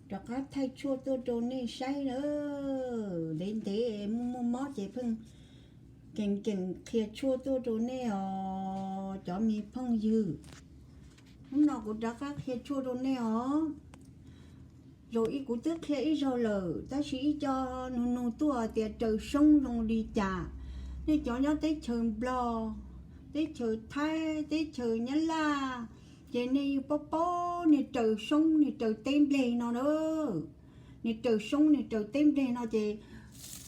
Rov qab thaij tshuaj tuaj rau nej saib na. Ntev ntev muaj muaj mob ces pheej keem keem qhia tshuaj tuaj rau nej os cov me phooj ywg. Hnub no kuv rov qab qhia tshuaj rau nej os. Zaum ib kuv twb qhia ib zaug lawm tab sis ib co nug nug tuaj tias raws soob zoo li cas. Nej cov nyob teb chaws Nplog, teb chaws Thaib, teb chaws Nyab Laj, ces nej yeej paub paub niag raws soob niag raws teb npleg no na. Niag raws soob niag raws teb npleg no ces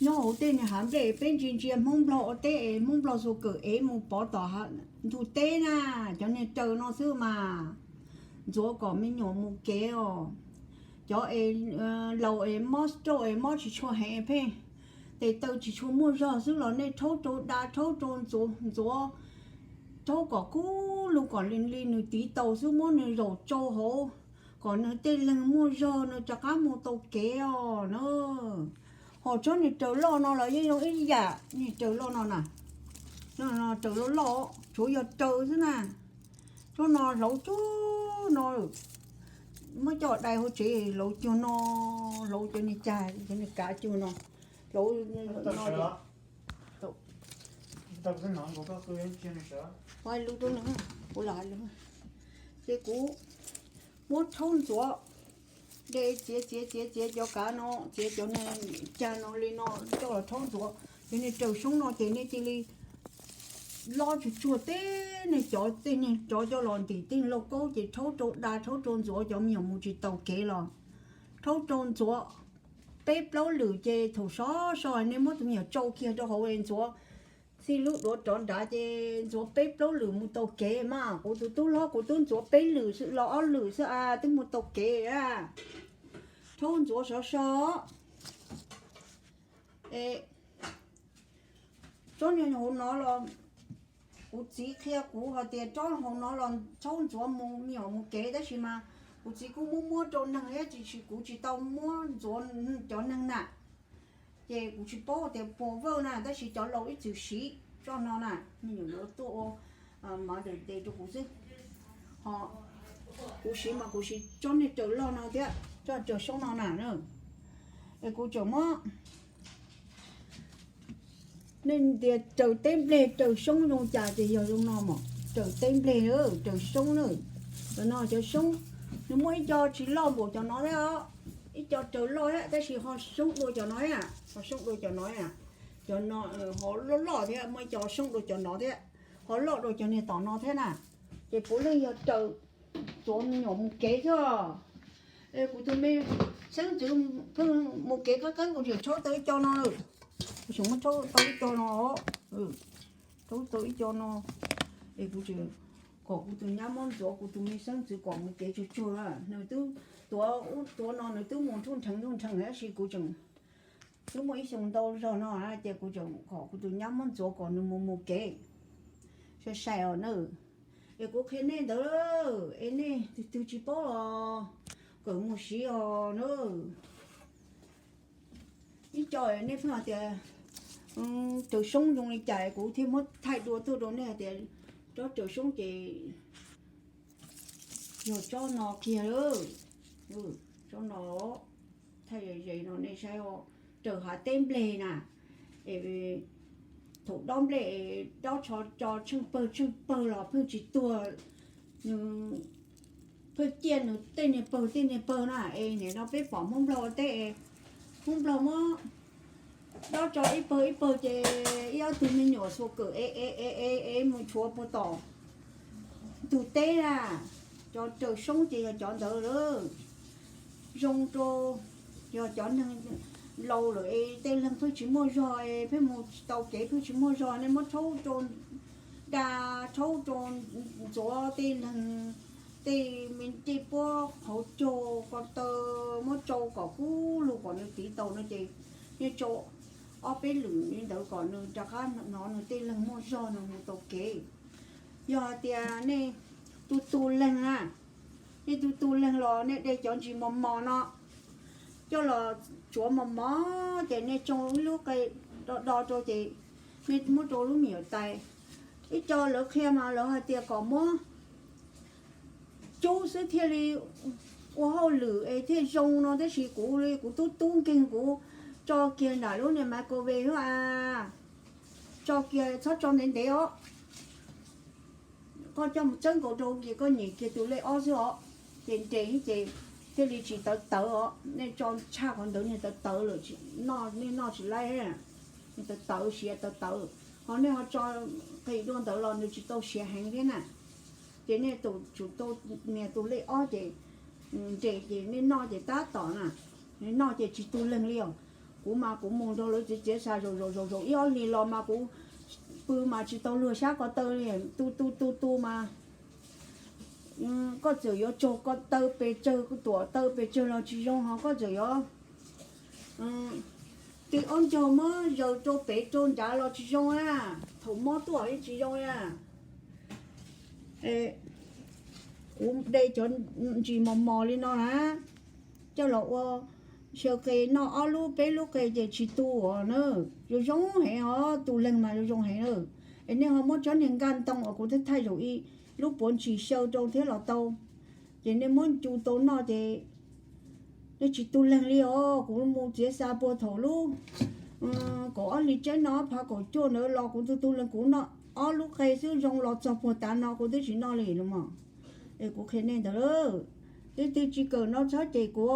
nyob hauv tej niag hav nplej peb ntsia ntsia Hmoob Nplog ua teb es Hmoob Nplog xuas kawm ev mus pov tom ntug teb na. Cov niag raws no xwb mas ntxuav kom me nyuam mus kev os. Cov es laus es mob rauj es mob tsis tshua heev pheej tes taw tsis tshua muaj zog xwb los nej rhaub rau da rhaub rau ntxuav, rhaub kom kub lug kom li nws tiv taus xwb muab nws zaum tsau hauv kom nws tej leeg muaj zog nws rov qab mus tau kev os na. Ho tsob niag raws loj no los yeej zoo ib yam niag raws loj no na. Raws loj loj tsuav yog raws xwb na. Tsob no hlauv cuag no, muab coj dai hauv tsev hlauv cuag no, hlauv cov niag cag cov niag kav cuag no, hlauv no. Ces kuv muab rhaub ntxuav, de txiav txiav txiav txiav cov kav no, txiav cov niag cag no li no coj los rhaub ntxuav. Cov niag raws soob no ces nej cia li lob tsuag tsuag teb niag cov tej niag rov coj los ntim tej lauj kaub ces rhaub rau da rhaub rau ntxuav cov me nyuam mus tsis tau kev los rhaub rau ntxuav peb plaub lwm ces thaum sov so nej muab tus me nyuam tsau kiag rau hauv ntxuav txij lub duav rov nrad ces ntxuav peb plaub lwm mus tau kev mas. Kuv tus tub hlob kuv twb ntxuav peb lwm xwb los ob lwm xwb a twb mus tau kev a. Rhaub ntxuav sov so. Es tsob niag hauv no los kuv txiv qhia kuv hais tias tsob hauv no los rhaub ntxuav mus me nyuam mus kev tab sis mas kuv txiv kuj muab muab rau neeg thiab tiam sis kuv tsis tau muab ntxuav cov neeg na. Ces kuv tsis paub tias puas vawj na tab sis cov laus ib txwm siv tsob no na, me nyuam yuav tuaj ua mother's day rau kuv xwb. Ho kuv siv mas kuv siv tsob niag raws loj no thiab tsob raws soob no na. Es kuv tseem muab, nej tias raws teb npleg raws soob zoo cas ces yog zoo no mas raws teb npleg, raws soob na. Cov no cov soob, nws muaj ib co tsis loj npaum cov no thiab, ib co raws loj thiab tab sis ho soob dua cov no thiab, ho soob dua cov no thiab. Cov no ho loj loj thiab, muaj ib co soob dua cov no thiab, ho loj dua cov niag tom no thiab na. Ces puav leej yog raws ntxuav me nyuam mus kev xwb. Es kuv tus me xeeb ntxwv pheej mus kev qab qeeb kuv tseem rhaub tau ib co no lawm. Kuv tseem muab rhaub tau ib co no, rhaub tau ib co no. Es kuv tseem kom kuv tus nyab muab ntxuav kuv tus me xeeb ntxwv kom mus kev tsuag tsuag. Nws twb tuav ub tuav no nws twb mus nruj nrheev nruj nrheev tab sis kuv tseem twb muaj ib xyoo ntau zog no ces kuv tseem kom kuv tus nyab muab ntxuav kom nws mus mus kev sai sai os na. Es kuv qhia nej ntawd es nej tus twg tsis paub los kawm mus siv os na. Ib co nej pheej hais tias raws soob zoo li cas kuv thiaj muab thaij dua tuaj rau nej hais tias tsob raws soob ces yog tsob no kiag, tsob no, thaij ze no nej saib, raws hav teb npleg na. Es thaum dob nplej es dob tso tso tsheej pawg tsheej pawg los pheej tsis tuag, nws pheej ciaj nws tej niag pawg tej niag pawg na. Es nim no peb pom Hmoob Nplog ua teb es Hmoob Nplog muab dob tso ib pawg ib pawg ces ib ob tug me nyuam xuas kawm ev ev ev ev mus tshuav puag tom ntug teb na. Cov raws soob ces yog cov ntawd lawm. Zoo rau yog cov neeg laus lawm es tej leeg pheej tsis muaj zog es pheej mus tsis tau kev pheej tsis muaj zog nej muab rhaub rau da, rhaub rau ntxuav tej leeg tej me ncej puab qhauv caug ko taw, muab tsau kom kub lug kom nws tiv taus no ces nej tsau ob peb lwm li ntawd kom nws rov qab hnov nws tej leeg muaj zog nws mus tau kev. Yog hais tias nej tus tus leeg na, nej tus tus leeg los nej de cov ntsis mos mos no coj los tsuav mos mos ces nej tsau ib lub qe do do rau ces nej muab rau lub me nyuam tais. Ib co lawv qhia mas lawv hais tias kom muab cub xwb thiaj li ua hauj lwm es thiaj zoo no, tab sis kuv li kuv tub tub nkeeg kuv tso kiag nram lub niag microwave xwb a, tso kiag txhob tso ntev ntev os. Koj coj mus txawb nkaus rau ces koj nyem kiag tus lej ob xwb os, ces nres ces thiaj li tsis tawv tawv os. Nej tso tshaj qhov ntawd niag tawv tawv lawm, nej noj tsis laib, tawv tawv siav tawv tawv. Ho nej ho tso qis dua ntawd los nws tsis tau siav heev thiab na. Ces nej tsum tau nias tus lej ob ces nres ces nej noj ces tab tom na, noj ces tsis tu leeg li os. Kuv mas kuv mus nrog lawv txiav txiav xa zaum zaum zaum zaum ib ob hlis los mas kuv pw mas tsis tau luag sab ko taw li, tu tu tu tu mas koj txawm yuav tsaug ko taw pes tsawg, tuam taw pes tsawg los tsis zoo, ho koj txawm yuav tw ob ncaug muab zaws rau pem rau nrad los tsis zoo a, thaum mob tuaj yeej tsis zoo a. Kuv de cov ntsis mos mos li no na, coj los ua xyaw qe noj ob lub peb lub qe ces tsis tu os na. Zoo zoo heev os, tu leeg mas zoo zoo heev na. Es nej ho muab tsob niag nkaj ntoo uas kuv thaij thaij zaum ib lub puav ntsis xyaw rau thiab los tau, ces nej muab ncu tau noj ces nej tsis tu leeg li os. Kuv mus txiav xa puag thaum lub kaum ob hlis tseb no phav kaum cuaj ntawd los kuv tu tu leeg, kuv noj ob lub qe xwb zoo los txog puag tav no kuv twb tsis noj li los mas. Es kuv qhia nej ntawd, leej twg tsis kawm no txhob cem kuv,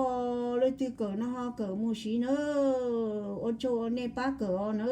leej twg kawm no ho kawm mus siv na, ua tsaug nej pab kawm os na.